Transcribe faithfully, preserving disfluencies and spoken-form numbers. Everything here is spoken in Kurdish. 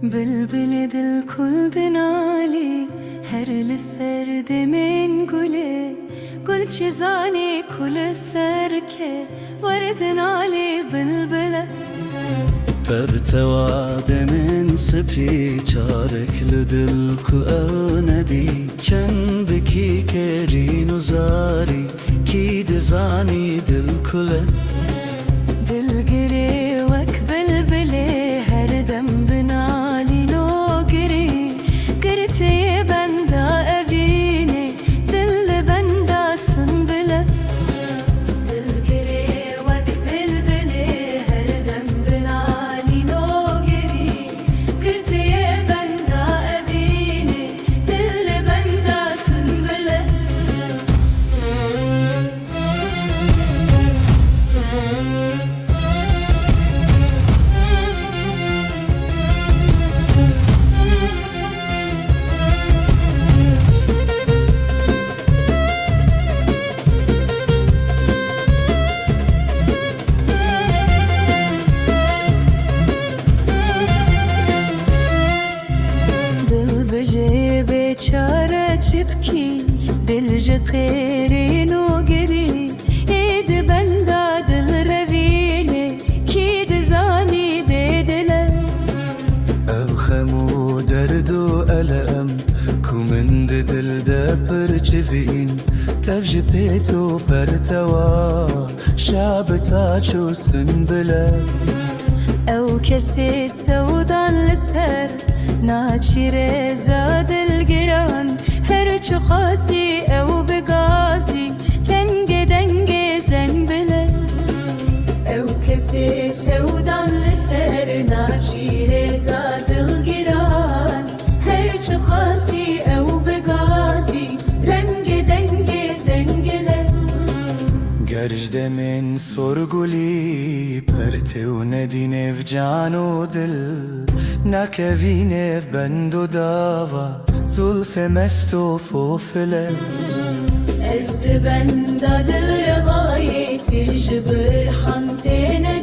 Bilbilê dilkul dinalî, her li ser demên gulê, gul çi zanî ku li ser ke, wer dinalî bilbile. Pertewa demên spî, çarek li dil ku ew nedî, çend bikî kerîn û zarî, kî dizanî dil kule. Dilgirê wek bilbilê, her dem bi nalîn û girî, girtiyê benda evînê, dil li benda sunbile. Dilgirê wek bilbilê, her dem bi nalîn û girî, girtiyê benda evînê, dil li benda sunbile. Dil bijê bê çare çi bikî, dil ji qêrîn û girî, ê di benda dil revînê, kî dizanî bê dile. Ev xem û derd û elem, ku min di dil de pir çivîn, tev ji pêt û pertewa, şa bi taç û sinbile. Ew kesê sewdan li ser, naçî rêza dilgiran, her çiqasî ew bi gazî, rengê dengê zengbile. Ew kesê sewdan li ser, naçî rêza dilgiran, her çiqasî ew bi gazî, rengê dengê zengile. Ger ji demên sorgulî, pertê û nedî nêv can û dil, nakevî nêv bend û dava, zulfê mest û fofile. Ez di benda dil revayê, tîr ji birhan têne